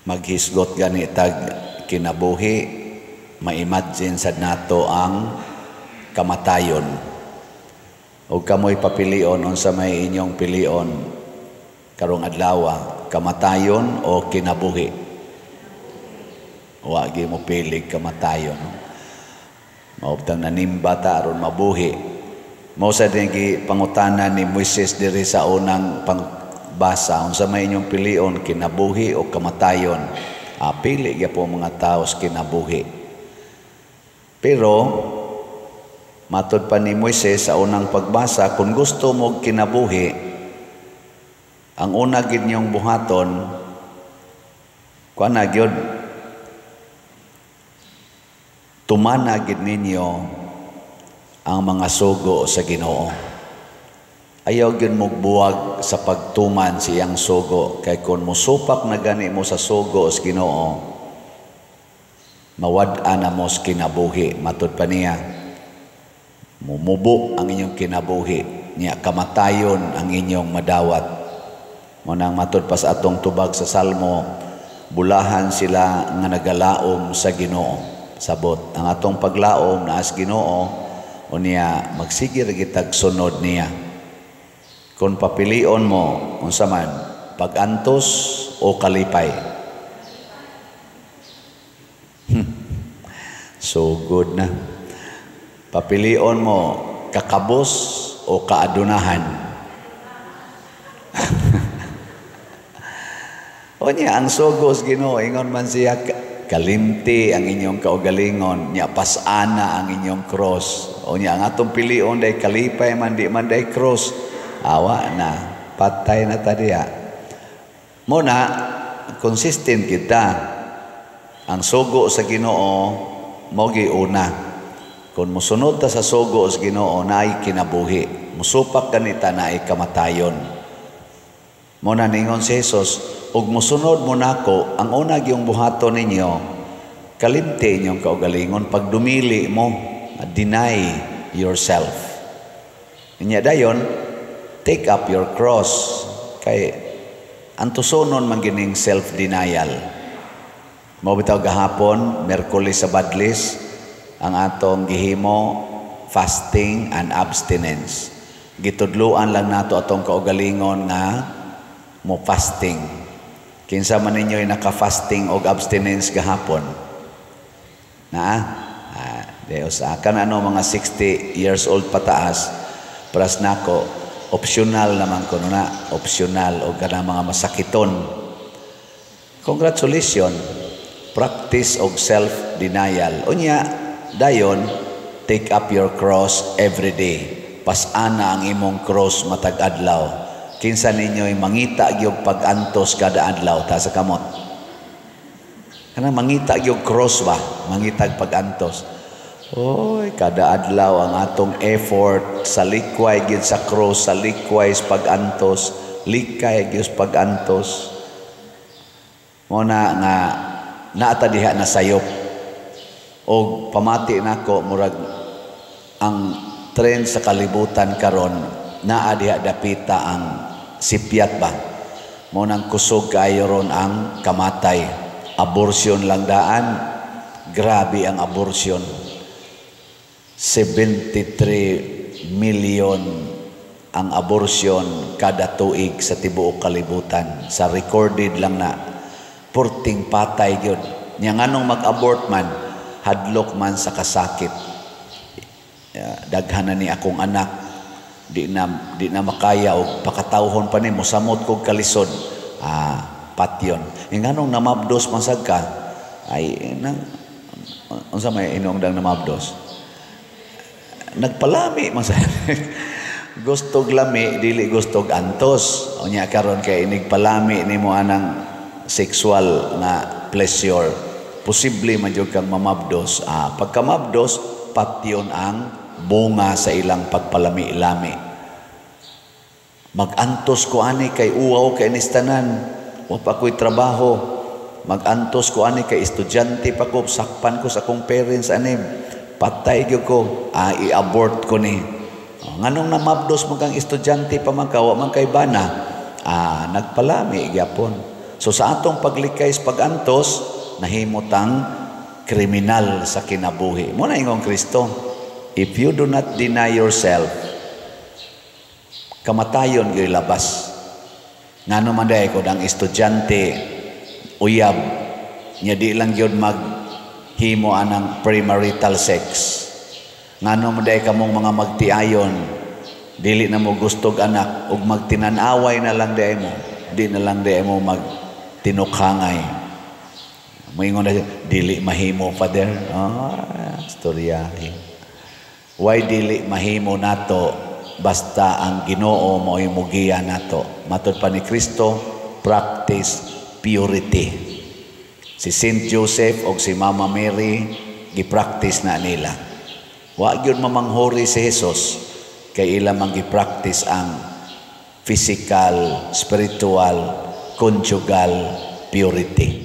Maghisgot gani tag kinabuhi, ma-imagine sad nato ang kamatayon. O kamoy papilion, unsa may inyong pilion karong adlaw, kamatayon o kinabuhi? Wa gyud mo pilig kamatayon. Mao bitang nanimba ta aron mabuhi. Mao sa din pangutana ni Moises diri sa unang pangbasa, unsa may inyong pilion, kinabuhi o kamatayon? Pili gyapon mga tao sa kinabuhi. Pero matod pa ni Moises sa unang pagbasa, kung gusto mo kinabuhi, ang una gid niyong buhaton, kuan na gyud, tumana gid ninyo ang mga sugo sa Ginoo. Ayaw gyud mo buwag sa pagtuman sa iyang sugo, kay kung musupak na gani mo sa sugo sa Ginoo, mawad-an na mo sa kinabuhi. Matod pa niya, mumubo ang inyong kinabuhi, niya kamatayon ang inyong madawat. Mo nang matod pa sa atong tubag sa Salmo, bulahan sila nga nagalaom sa Ginoo. Sabot, ang atong paglaom naa sa Ginoo, unya magsige ra gitag sunod niya. Kung papilion mo, unsa man, pag-antos o kalipay? So good na. Papilion mo, kakabos o kaadunahan? Unya, ang sugos Ginoo, ingon man siya, kalimti ang inyong kaugalingon, nya pasana ang inyong cross. Unya, ang atong pilion day kalipay man, di man day cross. Awa na, patay na ta diya. Muna, consistent kita. Ang sugo sa Ginoo, mao giuna. Kung musunod ta sa sugo sa Ginoo, naay kinabuhi. Musupak kanita, naay kamatayon. Muna ningon si Jesus, ug musunod mo nako, ang una gyung buhaton ninyo, kalimti inyong kaugalingon, pag dumili mo, deny yourself. Inya dayon, take up your cross. Kay antusonon man gining self-denial. Mao bitaw gahapon, Miyerkules sa Badlis, ang atong gihimo, fasting and abstinence. Gitudluan lang nato atong kaugalingon nga mo fasting. Kinsa man ninyo'y naka-fasting og abstinence gahapon? Na? Deus, kan ano mga 60 years old pataas, pras nako, optional naman kuno na, optional og kanang mga masakiton. Congratulations, practice og self-denial. Unya, dayon, take up your cross every day. Pasana ang imong cross matag adlaw. Kinsa ninyo'y mangita gyud pag-antos kada adlaw, ta sa kamot. Kanang mangita gyud cross ba? Mangitag pag-antos. Oy, kada adlaw ang atong effort sa likway gyud sa cross, sa likway sa pag-antos, likay gyud sa pag-antos. Mo na nga naata diha na sayop. Og pamati nako, murag ang trend sa kalibutan karon naa diha dapita ang sipyat ba. Mo nang kusog kaayo ron ang kamatay. Abortion lang daan, grabe ang abortion. 73 million ang abortion kada tuig sa tibuok kalibutan. Sa recorded lang na, purting patay gyud. Nya nganong mag-abort man, hadlok man sa kasakit. Daghan na ni akong anak, di na makaya og pakatawhon pa ni mosamot kog kalisod. Patyon. Nganong namabdos man sad ka, ay nang unsa may inong dang namabdos? Nagpalami man sad. Gustog lami, dili gustog antos. Unya karon kay inig palami nimo anang sexual nga pleasure, posible man jud kang mamabdos. Pagkamabdos, patyon ang bunga sa ilang pagpalami-lami. Magantos ko ani kay uwaw kay nistanan, wa pa ko'y trabaho. Magantos ko ani kay estudyante pa ko, sakpan ko sa akong parents ani. Patay gyud ko, i-abort ko ni. Nganong namabdos mo kang estudyante pa man ka, wa man kay bana? Nagpalami gyapon. So sa atong paglikay sa pagantos, nahimutang kriminal sa kinabuhi. Mao na ingong Kristo, if you do not deny yourself, kamatayon gyud labas. Ngano man diay kung ang estudyante uyab nya di lang gyud maghimo anang premarital sex? Ngano man diay kamong mga magtiayon, dili na mo gustog anak ug magtinan-away na lang diay mo, di na lang diay mo magtinukhangay? Moingon na siya, "Dili mahimo, Father." Ah, storya. Why dili mahimo nato basta ang Ginoo mao'y mugiya nato? Matod pa ni Kristo, practice purity. Si Saint Joseph o si Mama Mary, gi-practice na nila. Wa gyud mamanghuri si Jesus kay ila man gi-practice ang physical, spiritual, conjugal purity.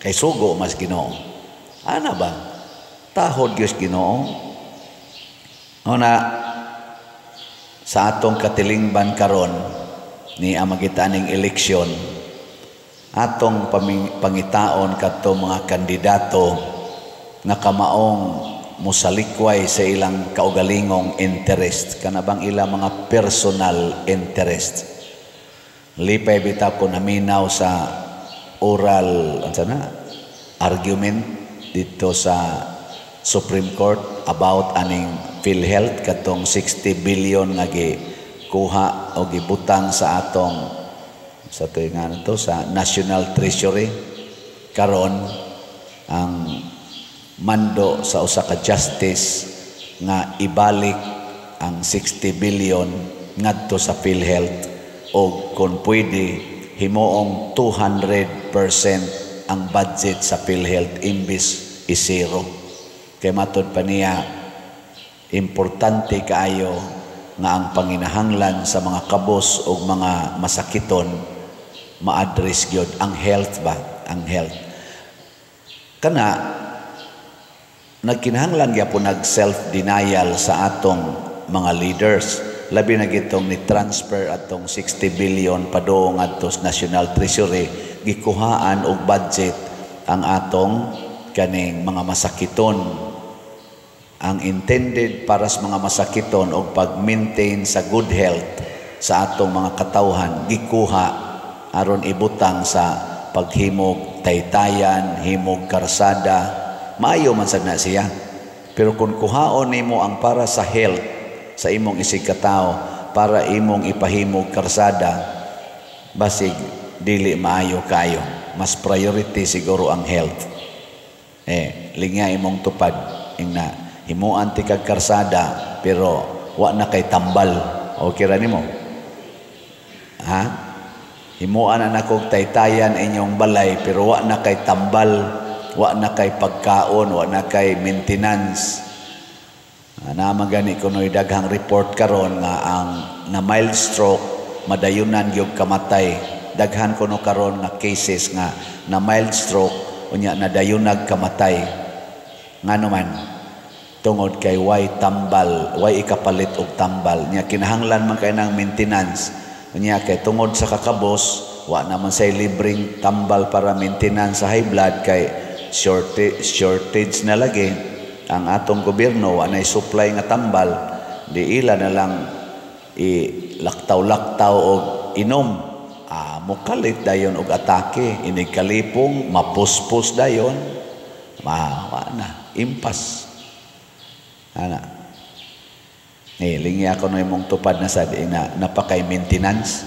Kay sugo mas Ginoo. Ana ba? Tahod gyud Ginoo. Una, sa atong katilingban karon ni ang magitaning eleksyon, atong pangitaon kadto mga kandidato nga kamaong musalikway sa ilang kaugalingong interest, kana bang ilang mga personal interest. Lipay bitaw ko naminaw sa oral, unsa na, argument dito sa Supreme Court about aning PhilHealth, katong 60 billion nga gikuha o gibutang sa atong, sa to nga to, sa National Treasury. Karon ang mando sa usa ka justice nga ibalik ang 60 billion ngadto sa PhilHealth o kung pwede himuong 200% ang budget sa PhilHealth imbis i-zero. Kay matod pa niya, importante kaayo nga ang panginahanglan sa mga kabos o mga masakiton ma-address gyud, ang health ba, ang health. Kana nagkinahanglan gyapon nag self-denial sa atong mga leaders, labi na gitong ni transfer atong 60 billion padung ngadto sa National Treasury, gikuhaan og budget ang atong kaning mga masakiton. Ang intended para sa mga masakiton og pag-maintain sa good health sa atong mga katawhan, gikuha aron ibutang sa paghimog taytayan, himog karsada. Maayo man sad na siya, pero kung kuhaon nimo ang para sa health sa imong isig katawo para imong ipahimog karsada, basig dili maayo kayo. Mas priority siguro ang health. Eh, lingya imong tupad ingna himuan ti kag karsada pero wa na kay tambal. Okay ra nimo? Ha, himuan na nako taytayan inyong balay pero wa na kay tambal, wa na kay pagkaon, wa na kay maintenance. Naman gani kuno'y daghang report karon nga ang na mild stroke madayunan gyud kamatay. Daghan kuno karon nga cases nga na mild stroke unya nadayunag kamatay. Ngano man? Tungod kay way tambal, way ikapalit og tambal. Nya kinahanglan man kay ng maintenance. Unya kay tungod sa kakabos, wa naman say libreng tambal para maintenance sa high blood kay shortage na lagi ang atong gobyerno, wa nay supply nga tambal. Di ila na lang i laktaw-laktaw og inom. Ah, mukalit dayon og atake, inig kalipong mapuspos dayon, ma wa na impas ana. Eh, lingya ako no imong tupad na sad na napakay maintenance,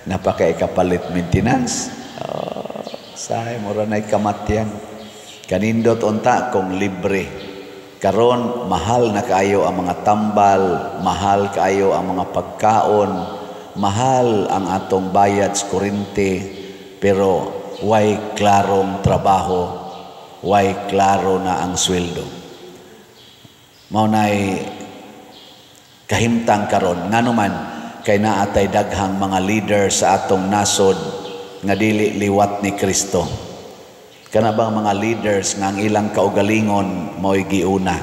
napakay kapalit maintenance. Oh, sahay mura na'y kamatyan. Kanindot unta kung libre. Karon mahal na kaayo ang mga tambal, mahal kaayo ang mga pagkaon, mahal ang atong bayad sa kuryente, pero way klarong trabaho, way klaro na ang sweldo. Mao nay kahimtang karon. Ngano man? Kay naatay daghang mga leader sa atong nasod nga dili liwat ni Kristo. Kana bang mga leaders nga ang ilang kaugalingon mao'y giuna.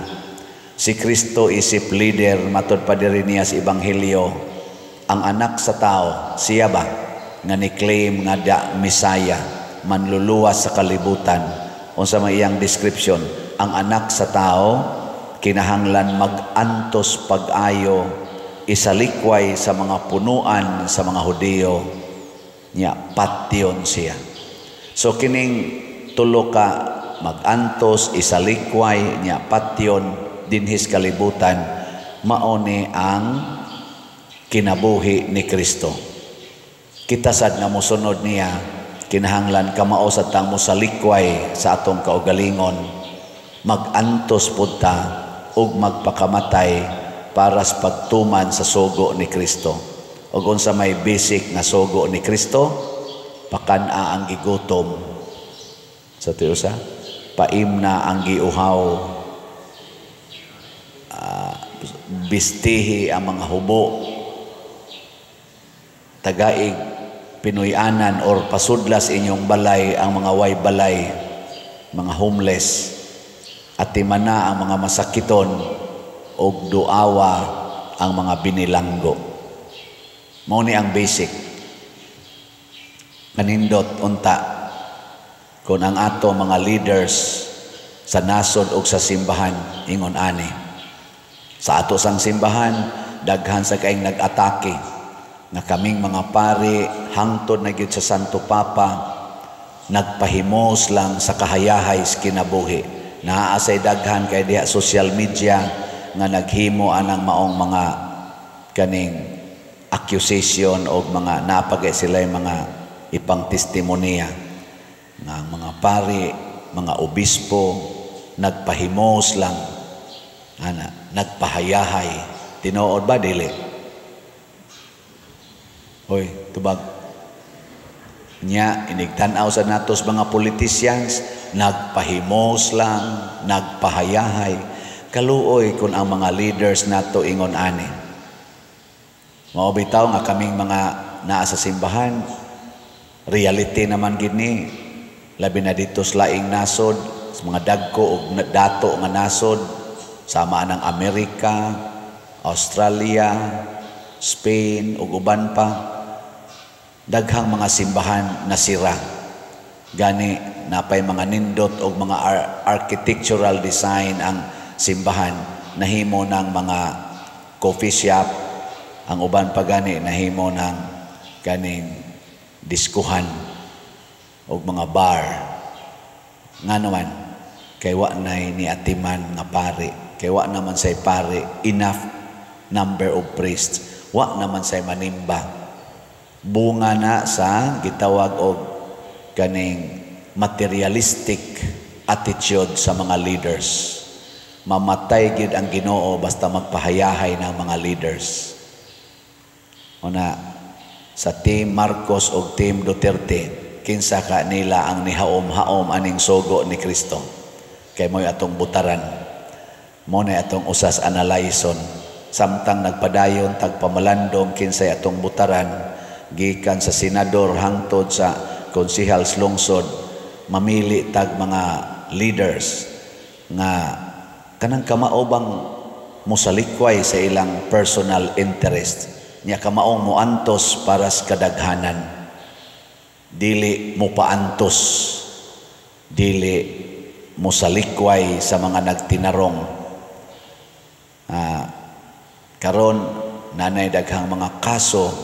Si Kristo isip leader, matod pa diri niya sa Ebanghelyo, ang anak sa tao, siya ba? nga ni-claim nga da Messiah, manluluwas sa kalibutan. Unsa may iyang description? Ang Anak sa Tao kinahanglan mag-antos pag-ayo, isalikway sa mga punuan sa mga Hudiyo, nya patyon siya. So kining tulo ka, mag-antos, isalikway, nya patyon dinhis kalibutan, mao ni ang kinabuhi ni Kristo. Kita sad nga mosunod niya, kinahanglan kamao sa tang mosalikway sa atong kaugalingon, mag-antos pud ta ug magpakamatay para sa pagtuman sa sugo ni Kristo. Ug unsa may basic nga sugo ni Kristo? Pakan-a ang gigutom. Sa tiusa, paimna ang giuhaw, bistihi ang mga hubo, tagaig pinuy-anan or pasudlas inyong balay ang mga way balay, mga homeless, atimana ang mga masakiton, ug duawa ang mga binilanggo. Mao ni ang basic. Kanindot unta kung ang ato mga leaders sa nasod ug sa simbahan ingon ani. Sa ato sang simbahan, daghan sa kaing nag-atake nga kaming mga pari, hangtod na gyud sa Santo Papa, nagpahimos lang sa kahayahay sa kinabuhi. Naa say daghan kay diha social media nga naghimo anang maong mga kaning accusation o mga napagay sila mga ipang testimonya nga ang mga pari, mga obispo, nagpahimos lang ana, nagpahayahay. Tinuod ba, dili? Hoy, tubag nya. Inigtan-aw sa natos mga politicians, nagpahimos lang, nagpahayahay. Kaluoy kung ang mga leaders nato ingon ani. Mao bitaw nga kaming mga naa sa simbahan, reality naman gini, labi na dito sa laing nasod, sa mga dagko ug dato nga nasod, sama ng Amerika, Australia, Spain ug uban pa, daghang mga simbahan nasira. Gani napay mga nindot og mga architectural design ang simbahan, nahimo ng mga coffee shop, ang uban pa gani nahimo ng kaning diskuhan og mga bar. Ngano man? Kay wa nay niatiman nga pari, kay wa naman say pari, enough number of priests, wa naman say manimba. Bunga na sa gitawag og kaning materialistic attitude sa mga leaders. Mamatay gid ang Ginoo basta magpahayahay ng mga leaders. Una, sa Team Marcos o Team Duterte, kinsa ka nila ang nihaom-haom aning sugo ni Kristo? Kay mo'y atong butaran. Mo na atong usas analyson. Samtang nagpadayon tagpamalandong kinsay atong butaran, gikan sa senador hangtod sa konsehal sa lungsod, mamili tag mga leaders nga kanang kamao bang mosalikway sa ilang personal interest nya, kamaong moantos para sa kadaghanan, dili mopaantos, dili mosalikway sa mga nagtinarong. Karon nanay daghang mga kaso,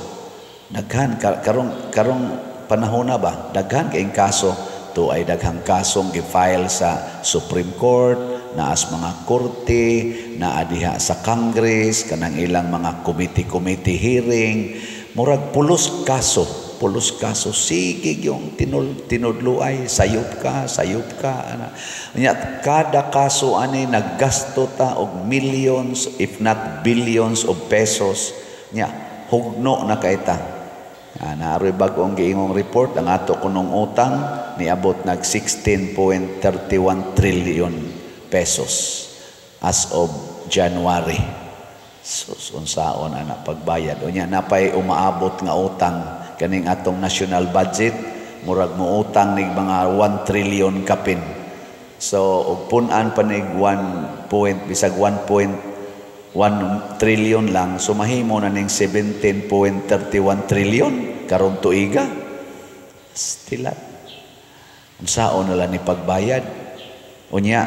daghan karong karong panahon na ba, daghan kaayong kaso to, ay daghang kasong gi-file sa Supreme Court, naas mga korte, naa diha sa Congress, kanang ilang mga committee-committee hearing, murag pulos kaso, pulos kaso. Sige yung tinudluay, sayop ka, sayop ka. Ana. Nya, kada kaso ani naggasto ta og millions, if not billions of pesos. Nya, hugno na kay ta. Naaroy bag-ong giingong report, ang ato kunong utang niabot nag 16.31 trillion pesos as of January. Sus, unsaon ana pagbayad? Unya napay umaabot nga utang. Kaning atong national budget, murag mo utang nig mga 1 trillion kapin. So og pun-an pa nig 1 point, bisag 1.1 trillion lang, so mahimo na ning 17.31 trillion. Karong tuiga. Stilat. Unsaon na lang ni pagbayad? Unya,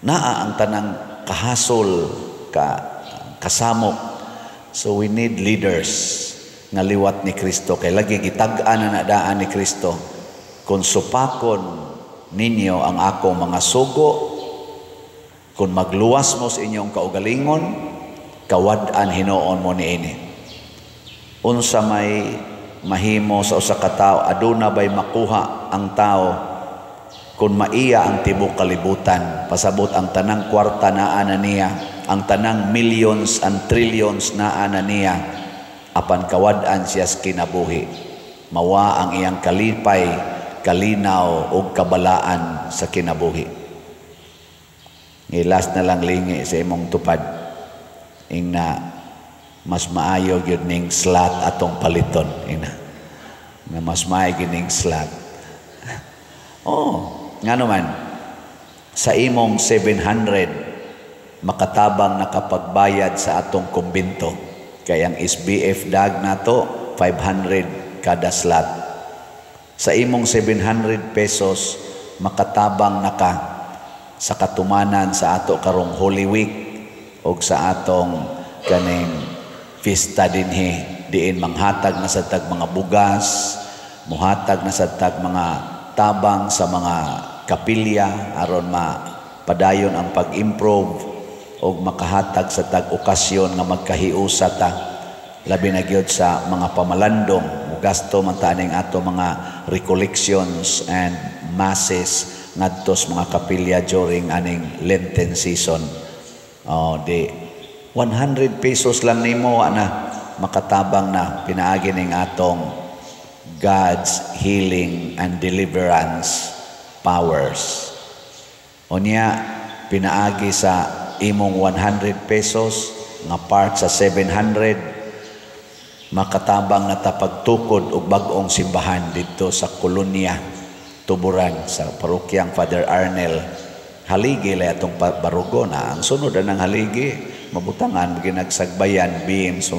naa ang tanang kahasol ka kasamok. So we need leaders nga liwat ni Kristo kay lagi gitag-an na daan ni Kristo. Kung supakon ninyo ang akong mga sugo, kung magluwas mo sa inyong kaugalingon, kawad-an hinuon mo niini. Unsa may mahimo sa usa ka tawo, aduna bay makuha ang tao kung maiya ang tibok kalibutan, pasabot ang tanang kwarta naa na niya, ang tanang millions and trillions naa na niya, apan kawad-an siya sa kinabuhi, mawa ang iyang kalipay, kalinaw ug kabalaan sa kinabuhi? Last na lang, lingi sa imong tupad, ingna mas maayo gyud ning slot atong paliton, ingna nga mas maayo gyud ning slot. Oh, ngano man sa imong 700 makatabang nakapagbayad sa atong kumbento, kay ang SBF dag nato 500 kada slot. Sa imong 700 pesos makatabang naka sa katumanan sa ato karong Holy Week og sa atong kaning fiesta dinhi, diin manghatag na sa tag mga bugas, muhatag na sa tag mga tabang sa mga kapilya aron mapadayon ang pag-improve og makahatag sa tag okasyon nga magkahiusa ta, labi na gyud sa mga pamalandong. Mugasto man ta ning ato mga recollections and masses ngadto sa mga kapilya during aning Lenten season. Oh, di 100 pesos lang nimo na makatabang na pinaagi ning atong God's healing and deliverance powers. Unya, pinaagi sa imong 100 pesos nga part sa 700, makatabang na ta pagtukod og bag-ong simbahan didto sa kolonya Tuburan sa parokyang Father Arnel. Haligi lay atong barugo na ang sunod ang haligi, mabutangan ginagsagbayan beam, so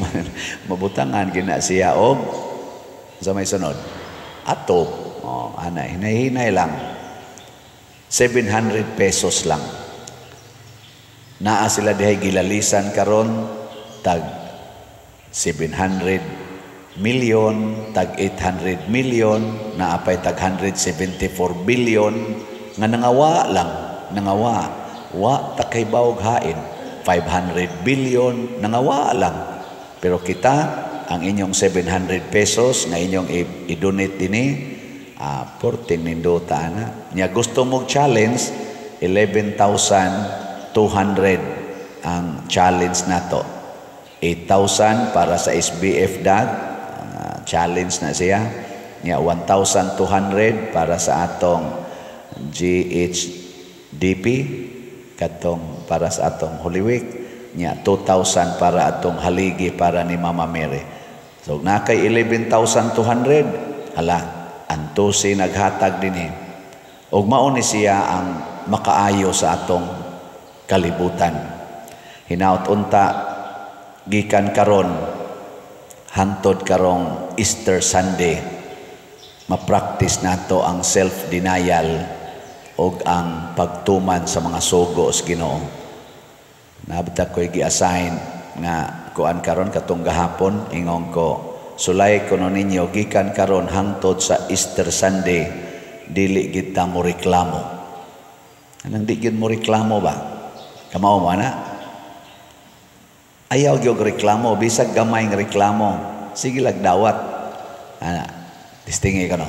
mabutangan gina siya og sa may sunod atop. Oh, ana, hinay-hinay lang, 700 pesos lang. Naa sila dihay gilalisan karon tag 700 million, tag 800 million, naa pay tag 174 billion nga nangawa lang, nangawa. Wa ta kaybawog hain. 500 billion, nangawa lang. Pero kita, ang inyong 700 pesos nga inyong i-donate dinhi, 14 nindota na. Nya gusto mo challenge, 11,200 ang challenge nato. 8,000 para sa SBF DAG, challenge na siya. Nya 1,200 para sa atong GHDP, katong para sa atong Holy Week. Nya 2,000 para atong haligi para ni Mama Mary. So na kay 11,200, hala, antusi naghatag dinhi. Ug mao ni siya ang makaayo sa atong kalibutan. Hinaut unta gikan karon hantod karong Easter Sunday, ma-practice nato ang self-denial ug ang pagtuman sa mga sugo sa Ginoo. Nabta ko'y gi-assign nga kuan karon, katong gahapon ingon ko, sulay kuno ninyo gikan karon hangtod sa Easter Sunday dili gid ta mo reklamo. Anang di gid mo reklamo ba? Kamao mo ana? Ayaw gyud reklamo, bisag gamay nga reklamo. Sige lag dawat. Ana, distingi ka no.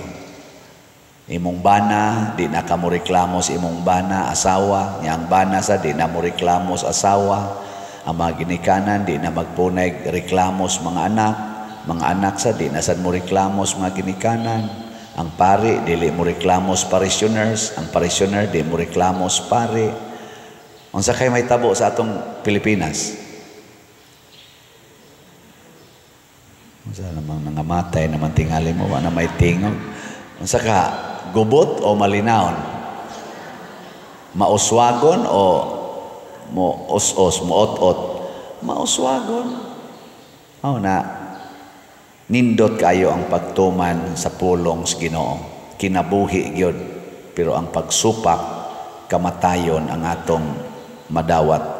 Imong bana, di na ka mo reklamo sa imong bana, asawa. Nya ang bana sa di na mo reklamo sa asawa. Ang mga ginikanan, di na magpunay reklamo sa mga anak. Mga anak sa di na sad mo reklamo sa mga ginikanan. Ang pari, dili mo reklamo sa parishioners. Ang parishioner, di mo reklamo sa pari. Unsa kay may tabo sa atong Pilipinas? Unsa namang nangamatay naman tingali mo, wa na may tingog. Unsa ka, gubot o malinawon? Mauswagon o mo os-os, mo ot-ot? Mauswagon. Oh, na. Nindot kayo ang pagtuman sa pulong sa Ginoo. Kinabuhi gyud, pero ang pagsupak, kamatayon ang atong madawat.